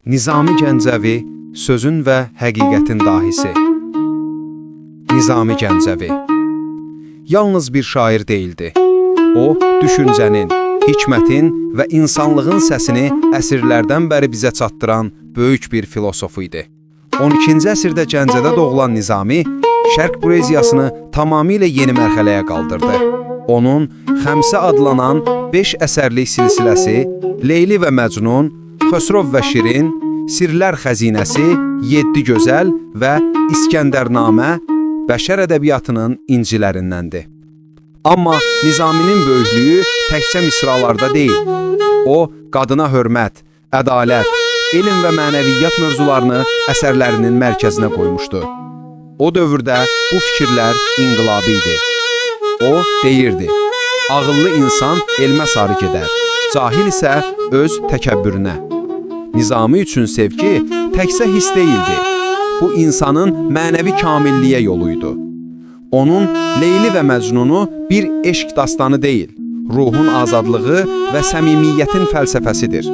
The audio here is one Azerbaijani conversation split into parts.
Nizami Gəncəvi sözün və həqiqətin dahisi. Nizami Gəncəvi yalnız bir şair deyildi. O, düşüncənin, hikmətin və insanlığın səsini əsrlərdən bəri bizə çatdıran böyük bir filosof idi. 12-ci əsrdə Gəncədə doğulan Nizami, Şərq poeziyasını tamamilə yeni mərhələyə qaldırdı. Onun Xəmsə adlanan 5 əsərlik silsiləsi Leyli və Məcnun, Xosrov və Şirin, Sirlər Xəzinəsi, Yeddi Gözəl və İskəndərnamə bəşər ədəbiyyatının incilərindəndir. Amma Nizaminin böyüklüyü təkcə misralarda deyil. O, qadına hörmət, ədalət, elm və mənəviyyat mövzularını əsərlərinin mərkəzinə qoymuşdu. O dövrdə bu fikirlər inqilabi idi. O deyirdi: Ağıllı insan elmə sarı gedər, cahil isə öz təkəbbürünə. Nizami üçün sevgi təkcə hiss deyildi. Bu insanın mənəvi kamilliyə yolu idi. Onun Leyli və Məcnunu bir eşq dastanı deyil, ruhun azadlığı və səmimiyyətin fəlsəfəsidir.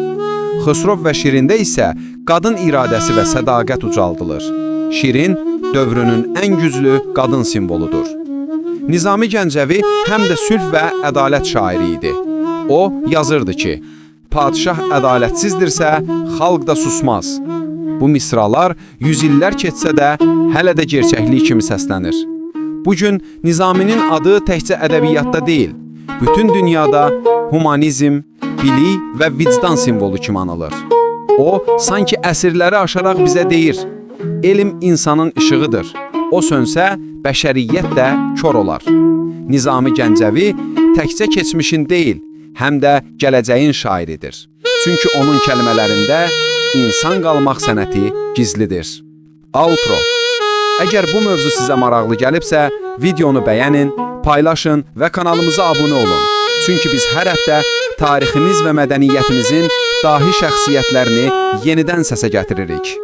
Xosrov və Şirində isə qadın iradəsi və sədaqət ucaldılır. Şirin dövrünün ən güclü qadın simvoludur. Nizami Gəncəvi həm də sülh və ədalət şairi idi. O yazırdı ki, padşah ədalətsizdirsə, xalq da susmaz. Bu misralar yüz illər keçsə də hələ də gerçəklik kimi səslənir. Bu gün Nizaminin adı təkcə ədəbiyyatda deyil, bütün dünyada humanizm, bilik və vicdan simvolu kimi anılır. O, sanki əsrləri aşaraq bizə deyir, elm insanın işığıdır. O sönsə, bəşəriyyət də kor olar. Nizami Gəncəvi təkcə keçmişin deyil, həm də gələcəyin şairidir. Çünki onun kəlmələrində insan qalmaq sənəti gizlidir. Outro. Əgər bu mövzu sizə maraqlı gəlibsə, videonu bəyənin, paylaşın və kanalımıza abunə olun. Çünki biz hər həftə tariximiz və mədəniyyətimizin dahi şəxsiyyətlərini yenidən səsə gətiririk.